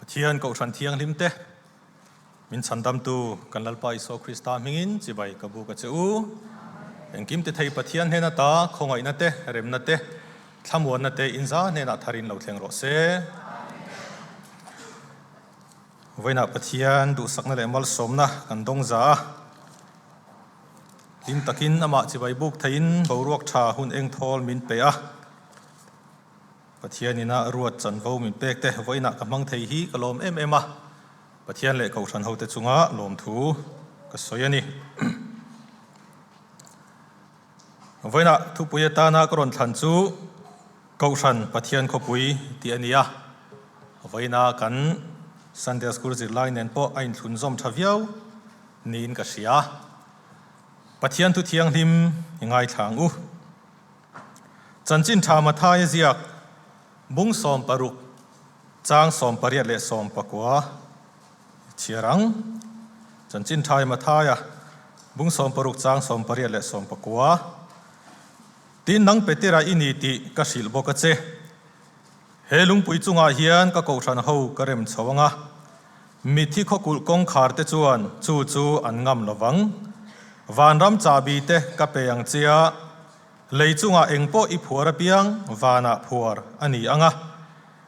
Pathian Kohhran Thianghlim te, min chhandamtu kan Lalpa Isua Krista hmingin chibai ka buk a che u. Engkim ti thei Pathian hnen ata khawngaihna te, remna te, thlamuanna te inza hnenah tharin lo thleng rawh se. Vawiinah Pathian duhsakna leh malsawmna kan dawng za a, hlim takin amah chibai buk theiin boruak tha hun eng thawl min pe a. Pathian ina ruat chanvo min pek te vawiinah ka hmang thei hi ka lawm em em a, Pathian leh Kohhran hote chunga lawmthu ka sawi a ni. Vawiinah thupui atana ka rawn thlan chu Kohhran Pathian khawpui tih a ni a, vawiina kan Sunday School zirlai nen pawh a inthlunzawm tha viau niin ka hria. Pathian thu thianghlim i ngaithla ang u. Chanchin tha Mathaia ziak bung 60 chang 18 leh 19 chhiar ang. Chanchin tha Mathaia bung 60 chang 18 leh 19 Tin nang Petera i ni tih ka hrilh bawk a che. He lungpui chungah hian ka kohhran ho ka rem chho ang a, mitthi khawkulh kawngkhar te chuan chu chu an ngam lo vang. Vanram chahbi te ka pe ang che a, lei chungah eng pawh i phuar apiang vanah phuar a ni ang a,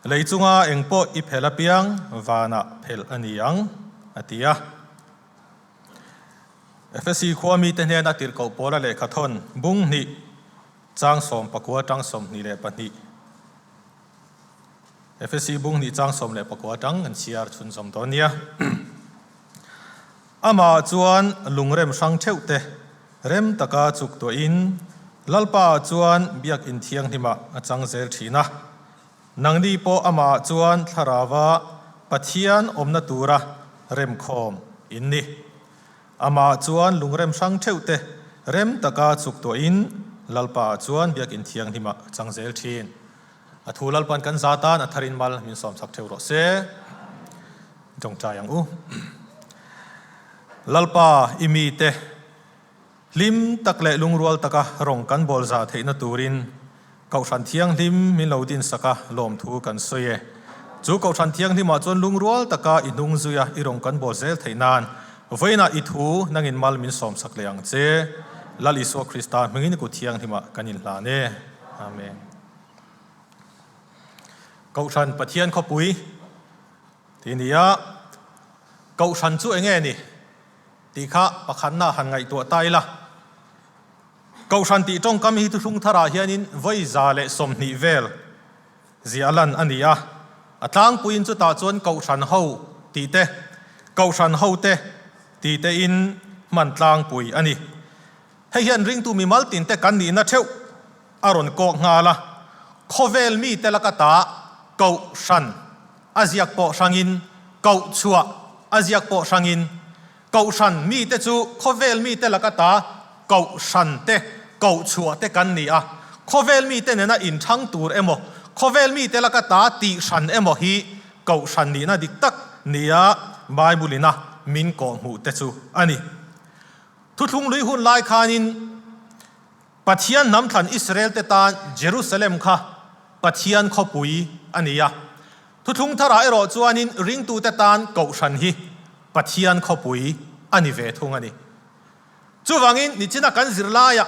lei chunga eng pawh i phelh apiang vanah phelh a ni ang, a ti a. Efesi khua mite hnena tirhkoh Paula lehkhathawn bung hnih chang 19 tang 22. Efesi bung hnih chang 19 tang an chhiar chhunzawm dawn nia. Amah chuan lungrem hrang theuh te rem taka chuk tuahin Lalpa chuan biakin thianghlimah a chang zel thin a. Nangni pawh amah chuan thlarauva Pathian awmna tura remkhawm in ni. Amah chuan lungrem hrang theuh te rem taka chuk tuahin Lalpa chuan biakin thianghlimah a chang zel thin. A thu Lalpan kan za tan a tharin mal min sawmsak theuh rawh se. Tawngtai ang u. Lalpa i mite Hlim tak leh lungrual taka rawng kan bawl zah theihna turin Kohhran Thianghlim min lo dinsak a, lawmthu kan sawi e. Chu Kohhran Thianghlimah chuan lungrual taka i hnung zui a, i rawng kan bawl zel theih nan vawiinah i thu nangin mal min sawmsak leh ang che. Lal Isua Krista hmingin i kut thianghlimah kan inhlan e. Amen. Kohhran Pathian khawpui tih a ni a, Kohhran chu enge ni? Tih kha pakhatna han ngaihtuah ta ila. Kohhran tih tawngkam hi thuthlung tharah hianin vawi 120 vel ziah lan a ni a. A tlangpuiin chutah chuan Kohhran ho tih te, Kohhran ho te tih tein hman tlangpui a ni. Hei hian ringtu mimal tinte kan nihna theuh a rawn kawk nghal a. Khawvel mite laka ta Kohhran a ziak pawh hrangin, koh chhuah a ziak pawh hrangin, Kohhran mite chu khawvel mite laka ta Kohhran te, koh chhuah te kan ni a, khawvel mite nena inthang tur emaw, khawvel mite laka ta tih hran emaw hi Kohhran nihna dik tak nia Bible-ina min kawhhmuh te chu a ni. Thuthlung lui hun lai khanin Pathian hnam thlan Israel-te tan Jerusalem kha Pathian khawpui a ni a. Thuthlung tharah erawh chuanin ringtute tan Kohhran hi Pathian khawpui a ni ve thung a ni. Chuvangin nichina kan zirlaiah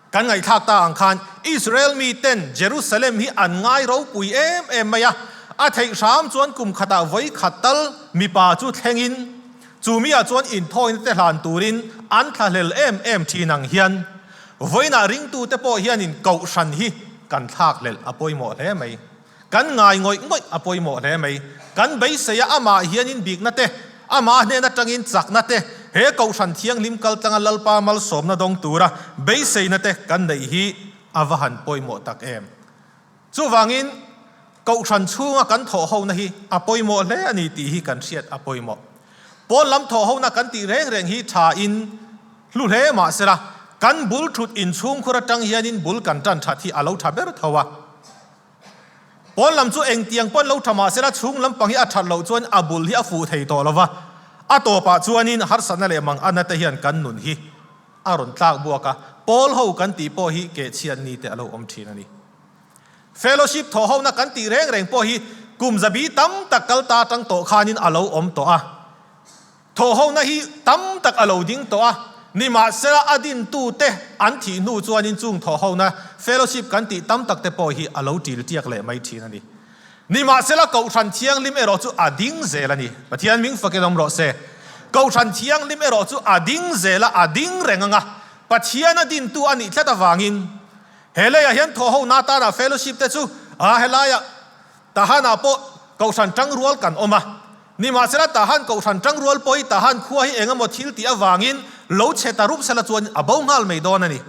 kan ngaihthlak ta ang khan Israel miten Jerusalem hi an ngai ropui em em mai a, a theih hram chuan kum khatah vawi khat tal mipa chu thlengin Chu miah chuan inthawina te hlan turin an thlahlel em em thin ang hian vawiinah ringtute pawh hianin kohhran hi kan thlakhlelh a pawimawh hle mai. Kan ngai ngawih ngawih a pawimawh hle mai. Kan beisei a amah hianin bikna te, amah hnen atangin chakna te, he kohhran thianghlim kaltlanga Lalpa malsawmna dawng tura beiseina te kan neih hi a va han pawimawh tak em. Chuvangin, Kohhran chhunga kan thawhhona hi a pawimawh hle a ni tih hi kan hriat a pawimawh. Pawn lam thawhhona kan tih reng reng hi thain hlu hle mah sela, kan bul thut inchhungkhur atang hianin bul kan tan that hi a lo tha ber tho a. Pawn lam chu engtiang pawn lo tha mah sela chhung lampang hi a that loh chuan a bul hi a fuh thei tawh lo va, a tawpah chuanin harsatna leh manganna te hian kan nun hi a rawn tlak buak a, pawl ho kan tih pawh hi kehchhiat ni te a lo awm thin a ni. Fellowship thawhhona kan tih reng reng pawh hi kum zabi tam tak kal ta atang tawh khanin a lo awm tawh a. Thawhhona hi tam tak a lo ding tawh a, nimahsela a dintute an thih hnu chuanin chung thawhhona fellowship kan tih tam tak te pawh hi a lo ṭil ṭiak leh mai ṭhin a ni. Nimahsela Kohhran Thianghlim erawh chu a ding zel a ni. Pathian hming fakin awm rawh se. Kohhran Thianghlim erawh chu a ding zel a, a ding reng ang a, Pathian a dintu a nih tlat avangin he leiah hian thawhhona atana fellowship te chu a helaiah Tahanah pawh Kohhran tangrual kan awm a. Nimahsela Tahan Kohhran tangrual pawh hi Tahan khua hi eng emaw thil tih avangin lo chhe ta rup sela chuan a bo nghal mai dawn a ni.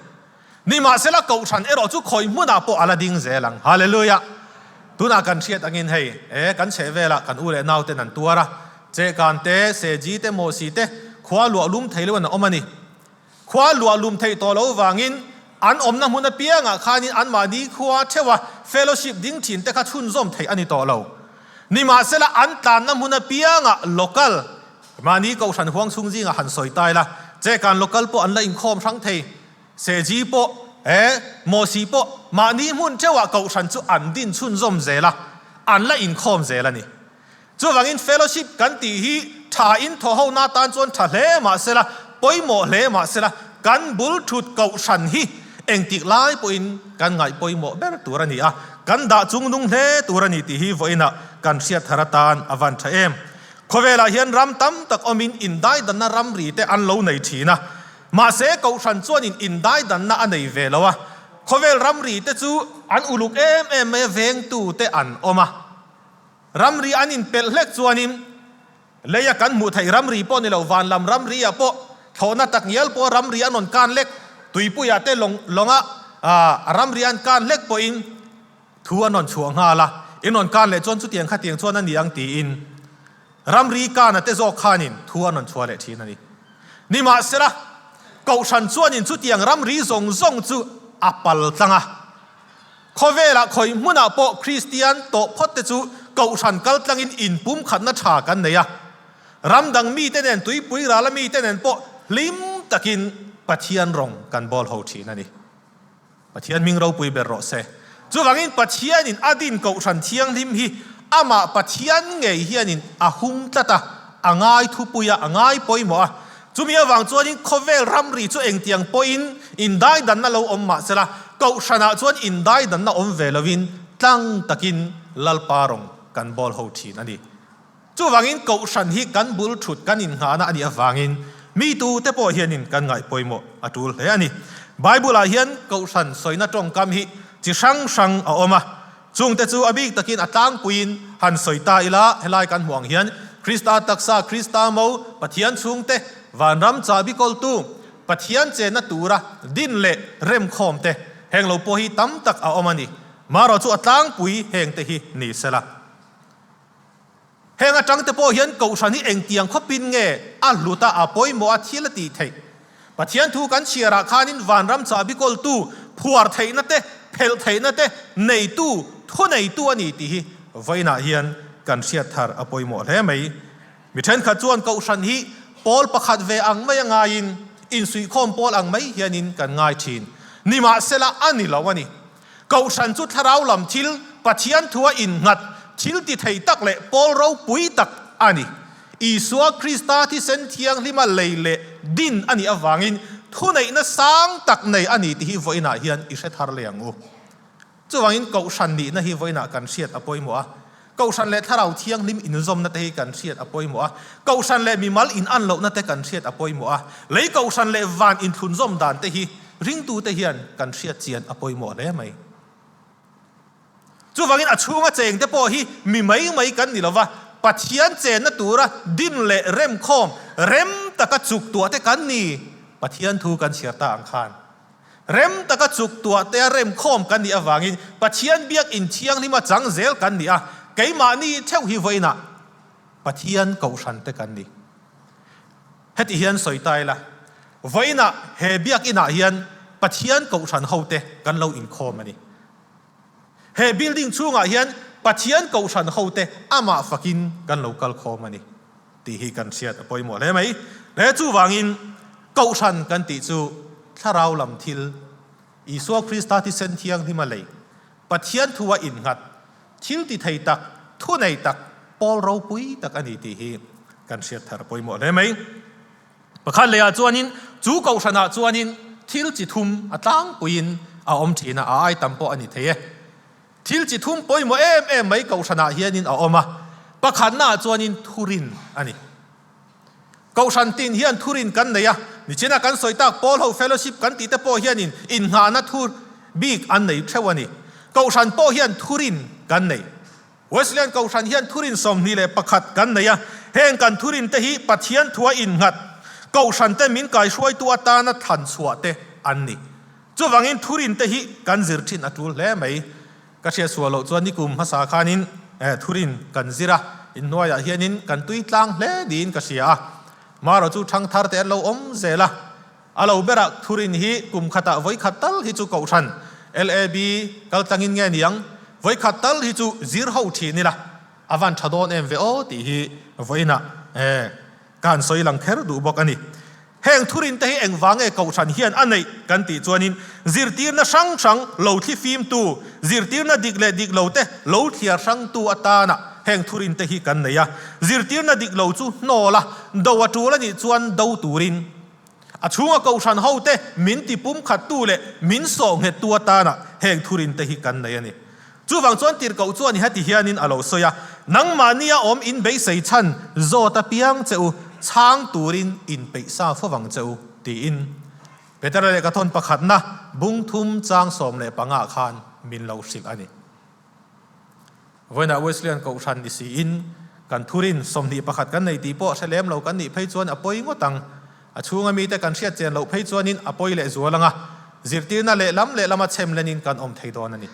Nimahsela Kohhran erawh chu khawi hmunah pawh a la ding zel ang. Hallelujah! Tunah kan hriat angin hei e kan chheh velah kan u leh nau ten an tuar a, Chehkan te, Seji te, Mawsi te khua luah lum thei lo an awm a ni. Khua luah lum theih tawh lo vangin an awmna hmun apiangah khanin anmahni khua theuha fellowship ding thin te kha chhunzawm theih a ni tawh lo. Nimahsela an tlanna hmun apiangah local, mahni kohhran huang chhung zingah han sawi ta ila, Chekan local pawh an la inkhawm hrang thei, Seji pawh, eh, Mawsi pawh mahni hmun theuhah kohhran chu an din chhunzawm zel a, an la inkhawm zel a ni. Chuvangin fellowship kan tih hi tha in thaw ho na tan chuan tha hle mahsela, pawimawh hle mahsela, kan bul thut kohhran hi engtik lai pawhin kan ngaih pawimawh ber tur a ni a, kan dah chung nung hle tur a ni tih hi vawiinah kan hriat thar atan a van tha em. Khawvelah hian ram tam tak awmin indaidanna ramri te an lo nei thin a, mahse kohhran chuanin indaidanna a nei ve lo a, khawvel ramri te chu an uluk em em mai a, vengtu te an awm a. Ramri an inpelh hlek chuanin leia kan hmuh theih ramri pawh ni lo, van lam ramri ah pawh thlawhna tak ngial pawh ramri an rawn kan hlek, tuipuiah te lawng lawnga ramri an kan hlek pawhin thu an rawn chhuah nghal a, in rawn kan leh chuan chutiang khatiang chuan a ni ang tiin ramri kana te zawk khanin thu an rawn chhuah leh thin a ni. Nimahsela, Kohhran chuanin chutiang ramri zawng zawng chu a pal tlang a. Khawvelah khawi hmunah pawh Kristian tawh phawt te chu Kohhran kaltlangin inpumkhatna tha kan nei a. Ram dang mite nen tuipui rala mite nen pawh hlim takin Pathian rawng kan bawl ho thin a ni. Pathian hming ropui ber rawh se. Chuvangin Pathianin a din Kohhran thianghlim hi amah Pathian ngei hianin a hung tlat a, a ngai thupui a, a ngai pawimawh a. Chumi avang chuanin khawvel ramri chu engtiang pawhin indaidanna lo awm mah sela, Kohhranah chuan indaidanna awm ve lovin tlang takin Lalpa rawng kan bawl ho thin a ni. Chuvangin Kohhran hi kan bul thut kan innghahna a nih avangin mi tute pawh hianin kan ngaih pawimawh a tul hle a ni. Bible-ah hian Kohhran sawina tawngkam hi chi hrang hrang a awm a. Chungte chu a bik takin a tlangpuiin han sawi ta ila, helai kan hmuh ang hian Krista taksa, Krista mo, Pathian chhungte, vanram chahbi kawltu, Pathian chenna tura din leh remkhawmte, heng lo pawh hi tam tak a awm a ni. Marawh chu a tlangpui hengte hi ni sela. Heng atangte pawh hian Kohhran hi engtiang khawpin nge a hlut a, a pawimawh a, thil a tih theih? Pathian thu kan chhiarah khanin vanram chahbi kawltu, phuar theihna te, phelh theihna te neitu, thuneitu a ni tih hi vawiinah hian kan hriat thar a pawimawh hle mai. Mi thenkhat chuan Kohhran hi pawl pakhat ve ang mai a ngaiin, insuihkhawm pawl ang mai hianin kan ngai thin. Nimahsela a ni lo a ni. Kohhran chu thlarau lam thil, Pathian thua innghat, thil ti thei tak leh pawl ropui tak a ni. Isua Krista thisen thianghlima lei leh din a nih avangin thuneihna sang tak nei a ni tih hi vawiinah hian i hre thar leh ang u. Chuvangin Kohhran nihna hi vawiinah kan hriat a pawimawh a. Kohhran leh thlarau thianghlim inzawmna te hi kan hriat a pawimawh a. Kohhran leh mimal inan lohna te kan hriat a pawimawh a. Lei kohhran leh van inthlunzawm dan te hi ringtute hian kan hriat chian a pawimawh hle mai. Chuvangin a chhunga cheng te pawh hi mi mai mai kan ni lova, Pathian chenna tura din leh remkhawm, rem taka chuk tuah te kan ni, Pathian thu kan chhiar ta ang khan. Rem taka chuk tuah te a remkhawm kan nih avangin Pathian biakinn thianghlima chang zel kan ni a, keimahni theuh hi vawiinah Pathian kohhran te kan ni. Heti hian sawi ta ila, vawiinah he biakinah hian Pathian kohhran hote kan lo inkhawm a ni. He building chhungah hian Pathian kohhran hote amah fakin kan lo kal khawm a ni tih hi kan hriat a pawimawh hle mai. Le chuvangin kohhran kan tih chu thlarau lam thil, Isua Krista thisen thianghlima lei, Pathian thua innghat, thil ti thei tak. thunei tak, pawl ropui tak a ni tih hi kan hriat thar pawimawh hle mai. Pakhat lehah chuanin chu kohhranah chuanin thil chi thum a tlangpuiin a awm thin a, a ai tam pawh a ni thei e. Thil chi thum pawimawh em em mai kohhranah hianin a awm a, pakhatnaah chuanin thurin a ni. Kohhran tin hian thurin kan nei a, nichina kan sawi tak Paul ho fellowship kan tih te pawh hianin innghahna thu bik an nei theuh a ni. Kohhran pawh hian thurin kan nei. Wesleyan Kohhran hian thurin 21 kan nei a, heng kan thurin te hi Pathian thua innghat Kohhran te min kaihruaitu atana thlan chhuah te an ni. Chuvangin thurin te hi kan zir thin a tul hle mai. Ka hriat sual loh chuan nikum hmasa khanin thurin kan zir a, inhnuaiah hianin kan tui tlang hle niin ka hria a. Marawh chu thangthar te an lo awm zel a, a lo berah thurin hi kum khatah vawikhat tal hi chu Kohhran, LAB, kal tlangin nge niang, vawikhat tal hi chu zir ho thin ila a van tha dawn em ve aw tih hi vawiinah Ka han sawi lang kher duh bawk a ni. Heng thurinte hi engvang nge Kohhran hian a neih kan tih chuanin zirtirna hrang hrang lo thli fimtu, zirtirna dik leh dik lo te lo thliar hrangtu atana heng thurinte hi kan nei a. Zirtirna dik lo chu hnawl a, do a tul a nih chuan do turin a chhunga Kohhran hote min ti pumkhattu leh min sawh nghettu atana heng thurinte hi kan nei a ni. Chuvang chuan tirhkoh chuan heti hianin a lo sawi a, Nangmahnia awm in beisei chhan zawt apiang che u, chhang turin inpeih sa fo vang che u, tiin Petera lehkha thawn pakhatna bung thum chang 15 khan min lo hrilh a ni. Vawiinah Wesleyan Kohhran ni siin kan thurin 21 kan nei tih pawh hre lem lo kan nih phei chuan a pawi ngawt ang. A chhunga mite kan hriat chian loh phei chuanin a pawi leh zual ang a, zirtirna lehlam lehlama chhem lenin kan awm thei dawn a ni.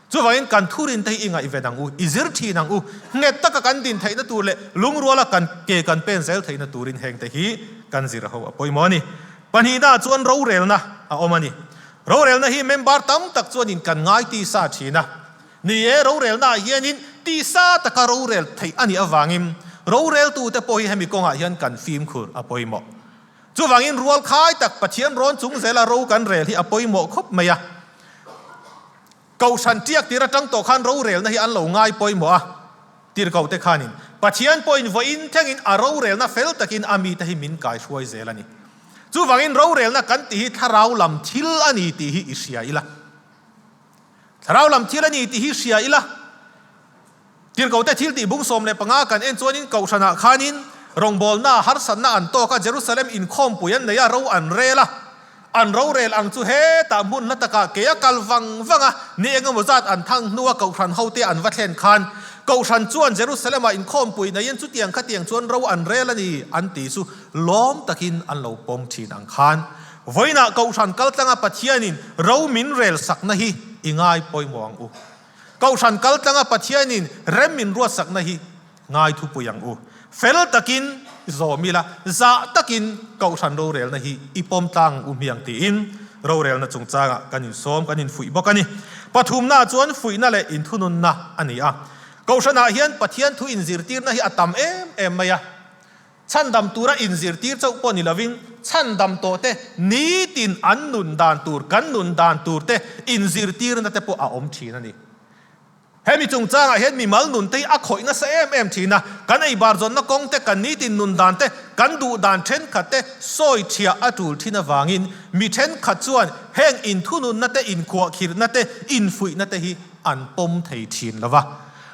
Chuvangin kan thurinte hi i ngaihven ang u, i zir thin ang u, nghet taka kan din theihna tur leh lungruala kan ke kan pen zel theihna turin hengte hi kan zir ho a pawimawh a ni. Pahnihnaah chuan rorelna a awm a ni. Rorelna hi member tam tak chuanin kan ngai tisa thin a. Ni e, rorelnaah hianin tisa taka rorel theih a nih avangin roreltute pawh hi hemi kawngah hian kan fimkhur a pawimawh. Chuvangin rual khai tak Pathian rawn chung zela ro kan rel hi a pawimawh khawp mai a. Kohhran tiak tir atang tawh khan rorelna hi an lo ngai pawimawh a, tirhkohte khanin Pathian pawhin vawiin thlengin a rorelna fel takin a mite hi min kaihruai zel a ni. Chuvangin rorelna kan tih hi thlarau lam thil a ni tih hi i hria ila. Thlarau lam thil a ni tih hi hria ila. Tirhkohte thil tih bung 15 kan en chuanin Kohhranah khanin rawngbawlna harsatna an tawk a, Jerusalem inkhawmpui an nei a, ro an rel a. An rorel ang chu hetah hmun hla takah ke a kal vang vang a, ni engemaw zat an thang hnua Kohhran hote an va thlen khan Kohhran chuan Jerusalem-ah inkhawmpui neiin chutiang khatiang chuan ro an rel a ni an tih chu lawm takin an lo pawm thin ang khan vawiinah Kohhran kaltlanga Pathianin ro min rel sakna hi i ngai pawimawh ang u. Kohhran kaltlanga Pathianin rem min ruatsakna hi ngai thupui ang u. Fel takin zawm ila, zah takin Kohhran rorelna hi i pawm tlang ang u hmiang tiin rorelna chungchangah kan insawm, kan infuih bawk a ni. Pathumna chuan fuihna leh inthununna a ni a. Kohhranah hian Pathian thu inzirtirna hi a tam em em mai a. Chhandam tura inzirtir chauh pawh ni lovin chhandam tawhte nitin an nun dan tur, kan nun dan turte inzirtirna te pawh a awm thin a ni. Hemi chungchangah hian mimal nunte hi a khawih nasa em em thin a, kan eibar zawnna kawng te, kan nitin nun dan te, kan duh dan thenkhat te sawi thiah a tul thin avangin mi thenkhat chuan heng inthununna te, inkhuahkhirhna te, infuihna te hi an pawm thei thin lo va.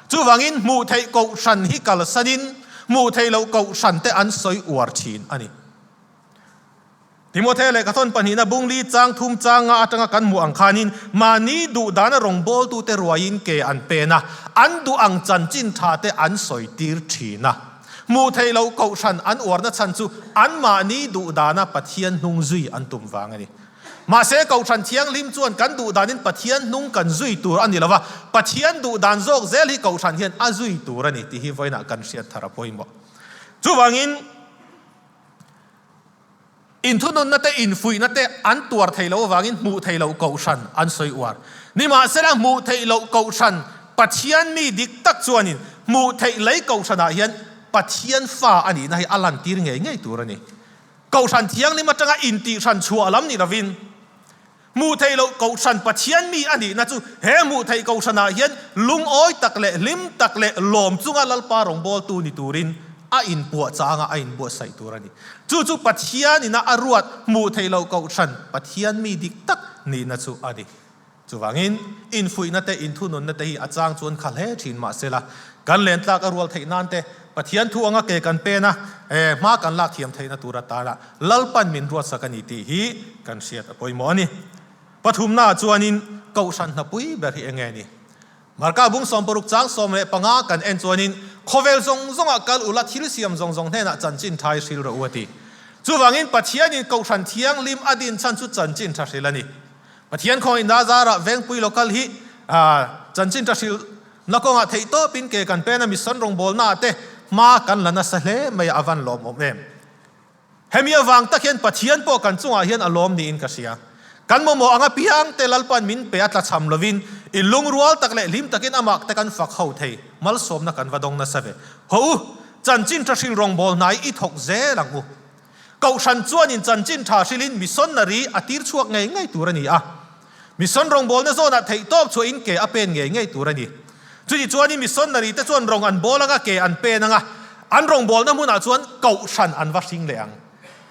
Chuvangin hmuh theih kohhran hi kalsanin hmuh theih loh kohhran te an sawi uar thin a ni. Timothea lehkha thawn pahnihna bung li chang thum chang nga atanga kan hmuh ang khanin mahni duh dana rawngbawltute ruaiin ke an pen a, an duh ang chanchin tha te an sawi tir thin a. Hmuh theih loh kohhran an uarna chhan chu anmahni duh dana Pathian hnung zui an tum vang a ni. Mahse, Kohhran Thianghlim chuan kan duh danin Pathian hnung kan zui tur a ni lo va, Pathian duh dan zawk zel hi Kohhran hian a zui tur a ni tih hi vawiinah kan hriat thar a pawimawh. Chuvangin, inthununna te, infuihna te an tuar thei lo avangin hmuh theih loh Kohhran an sawi uar. Nimahsela, hmuh theih loh Kohhran Pathian mi dik tak chuanin hmuh theih lei Kohhranah hian Pathian fa a nihna hi a lantir ngei ngei tur a ni. Kohhran Thianghlim atanga intihhran chhuah lam ni lovin, Hmuh theih loh Kohhran Pathian mi a nihna chu he hmuh theih Kohhranah hian lungawi tak leh hlim tak leh lawm chunga Lalpa rawngbawltu ni turin a inpuah changa a inbuatsaih tur a ni. Chu chu Pathian ina a ruat hmuh theih loh Kohhran Pathian mi dik tak nihna chu a ni. Chuvangin, infuihna te, inthununna te hi a chang chuan kha hle thin mahsela, kan len tlak a rual theih nan te, Pathian thu anga ke kan pen a, hma kan lak thiam theihna tur atana Lalpan min ruatsak a ni tih hi kan hriat a pawimawh a ni. Pathumnaah chuanin Kohhran hnapui ber hi enge ni? Marka bung 60 chang 15 kan en chuanin, Khawvel zawng zawngah kal ula thil siam zawng zawng hnenah chanchin tha i hril rawh u a ti. Chuvangin Pathianin Kohhran Thianghlim a din chhan chu chanchin tha hril a ni. Pathian khawngaihna zarah Vengpui Local hi chanchin tha hril na kawngah theih tawpin ke kan pen a, mission rawngbawlnaah te hma kan la nasa hle mai a, a van lawmawm em. Hemi avang tak hian Pathian pawh kan chungah hian a lawm niin ka hria. Kan mamawh anga piangte Lalpan min pe a tlachham lovin i lungrual tak leh hlim takin amah te kan fak ho thei. Malsawmna kan va dawng nasa ve. Haw u, chanchin tha hril rawngbâwl hnai i thawk zel ang u. Kohhran chuanin chanchin tha hrilin missionary a tir chhuak ngei ngei tur a ni a. Mission rawngbawlna zawnah theihtawp chhuahin ke a pen ngei ngei tur a ni. Chuti chuanin missionary te chuan rawng an bawl anga ke an pen anga, an rawngbawlna hmunah chuan kohhran an va hring leh ang.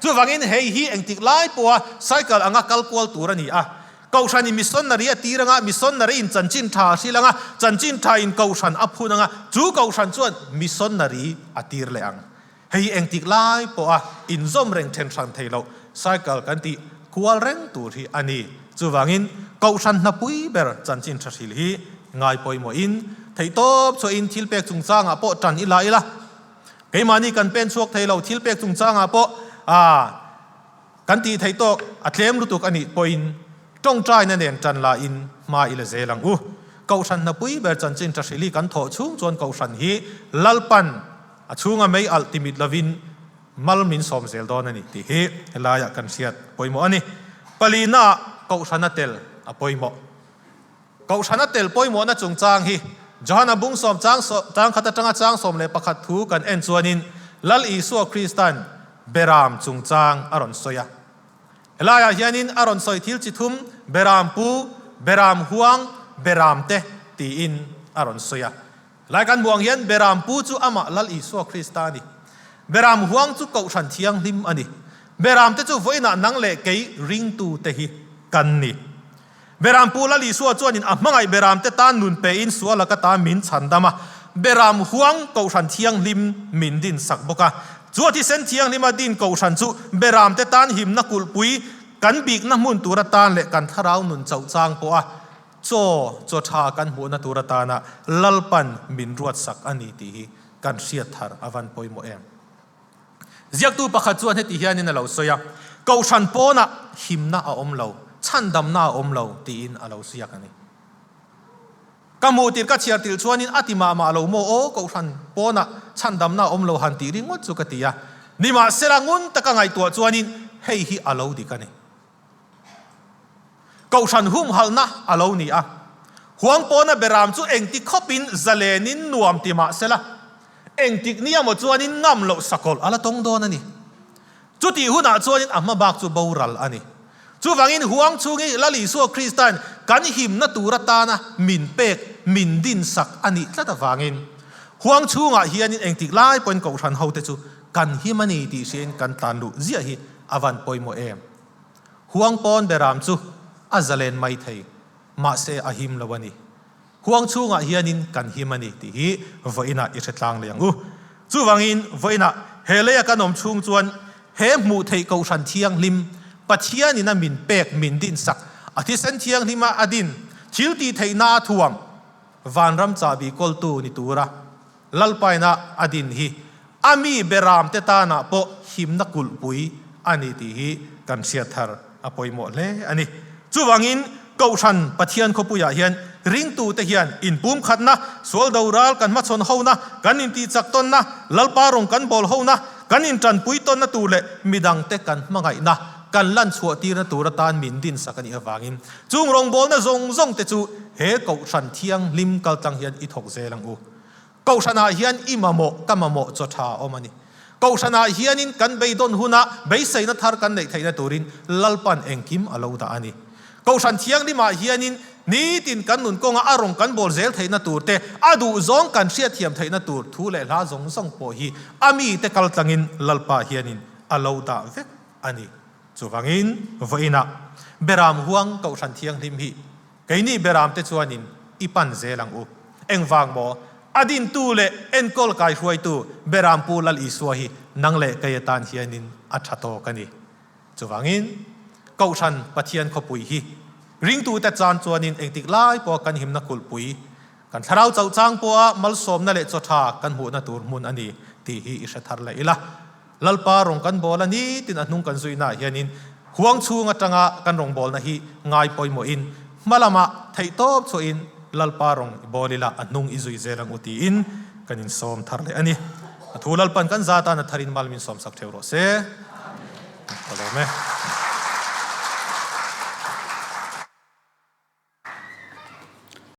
Chuvangin hei hi engtik lai pawha cycle anga kal kual tur a ni a. Kohhranin missionary a tir anga, missionary in chanchin tha a hril anga, chanchin tha in kohhran a phun anga, chu kohhran chuan missionary a tir leh ang. Hei engtik lai pawha inzawm reng then hran thei loh cycle kan tih kual reng tur hi a ni. Chuvangin Kohhran hnapui ber chanchin tha hril hi ngai pawimawhin theihtawp chhuahin thilpek chungchangah pawh tan ila ila. Keimahni kan pen chhuak thei lo thilpek chungchangah pawh kan tih theih tawk a tlem lutuk a nih pawhin tawngtaina nen tan lahin hma ila zel ang u. Kohhran hnapui ber chanchin tha hril hi kan thawh chhung chuan Kohhran hi Lalpan A chhunga mei alh ti mit lovin mal min sawm zel dawn a ni tih hi helaiah kan hriat pawimawh a ni. Palinaah Kohhrana tel a pawimawh. Kohhrana tel pawimawhna chungchang hi Johana bung sawm chang chang khat atanga chang 11 thu kan en chuanin Lal Isua Kristan Beram chungchang a rawn sawi a. Helaiah hianin a rawn sawi thil chi thum, Beram pu, Beram huang, Beram te tiin a rawn sawi a. Lai kan hmuh ang hian Beram pu chu amah Lal Isua Krista a ni. Beram huang chu Kohhran Thianghlim a ni. Beram te chu vawiinah nang leh kei ringtu te hi kan ni. Beram pu Lal Isua chuanin a hmangaih Beram te tan nun pein sual laka ta min chhandam a, Beram huang Kohhran Thianghlim min din sak bawk a. Chu a thisen Thianghlima din Kohhran chu Beram te tan himna kulhpui kan bikna hmun tur atan leh kan thlarau nun chauh chang pawh a Chaw, chaw tha kan hmuhna tur atana Lalpan min ruatsak a ni tih hi kan hriat thar a van pawimawh em? Ziaktu pakhat chuan heti hianin a lo sawi a, Kohhran pawnah himna a awm lo, chhandamna a awm lo tiin a lo ziak a ni. Ka hmuh tir ka chhiar tir chuanin a ti mah mah lo maw aw, Kohhran pawnah chhandamna a awm lo han tih ringawt chu ka ti a. Nimahsela ngun taka ngaihtuah chuanin hei hi a lo dik a ni. Kohhran humhalhna a lo ni a. Huang pawna beram chu engti khawpin zalenin nuam ti mah sela, engtik ni emaw chuanin ngam loh sakawlh a la tawng dawn a ni. Chutih hunah chuanin a hma bak chu boral a ni. Chuvangin huang chhungi Lal Isua Krista'n kan himna tur atana min pek, min dinsak a nih tlat avangin huang chhungah hianin engtik lai pawhin kohhran hote chu kan him a ni tih hriain kan tlan luh ziah hi a van pawimawh em? Huang pawn beram chu a zalen mai thei, mahse a him lo a ni. Huang chhungah hianin kan him a ni tih hi vawiinah i hre tlang leh ang u. Chuvangin vawiinah he leia kan awm chhung chuan he hmuh theih Kohhran Thianghlim, Pathianin a min pek, min dinsak, a thisen thianghlima a din, thil tih theihna a thuam, vanram chahbi kawltu ni tura Lalpaina a din hi a mi beramte tanah pawh himna kulhpui a ni tih hi kan hriat thar a pawimawh hle a ni. Chuvangin Kohhran Pathian khawpuiah hian ringtute hian inpumkhatna, sual doral kan hmachhawn hona, kan intihchak tawnna, Lalpa rawng kan bawl hona, kan intanpui tawnna tur leh midangte kan hmangaihna kan lan chhuahtirna tur atan min dinsak a nih avangin chung rawngbawlna zawng zawngte chu he Kohhran thianghlim kaltlang hian i thawk zel ang u. Kohhranah hian i mamawh, ka mamawh chaw tha a awm a ni. Kohhranah hianin kan beidawn huna beiseina thar kan neih theihna turin Lalpan engkim a lo dah a ni. Kohhran Thianghlimah hianin nitin kan nun kawnga a rawng kan bawl zel theihna tur te, a duhzawng kan hriatthiam theihna tur thu leh hla zawng zawng pawh hi a mite kaltlangin Lalpa hianin a lo dah vek a ni. Chuvangin vawiinah Beram huang Kohhran Thianghlim hi keini Beramte chuanin i pan zel ang u. Engvang maw? A dintu leh enkawl kaihruaitu Berampu Lal Isua hi nang leh kei atan hianin a tha tawk a ni. Chuvangin, Kohhran Pathian khawpui hi ringtute chan chuanin engtik lai pawha kan himna kulhpui, kan thlarau chauh chang pawha malsawmna leh chaw tha kan hmuhna tur hmun a ni tih hi i hre thar leh ila. Lalpa rawng kan bawl a nitin a hnung kan zuihnaah hianin huang chhung atanga kan rawngbawlna hi ngai pawimawhin hma lamah theihtawp chhuahin Lalpa rawng i bawl ila a hnung i zui zel ang u tiin kan insawm thar leh a ni. A thu Lalpan kan za tan a tharin mal min sawmsak theuh rawh se. Ka lawm e.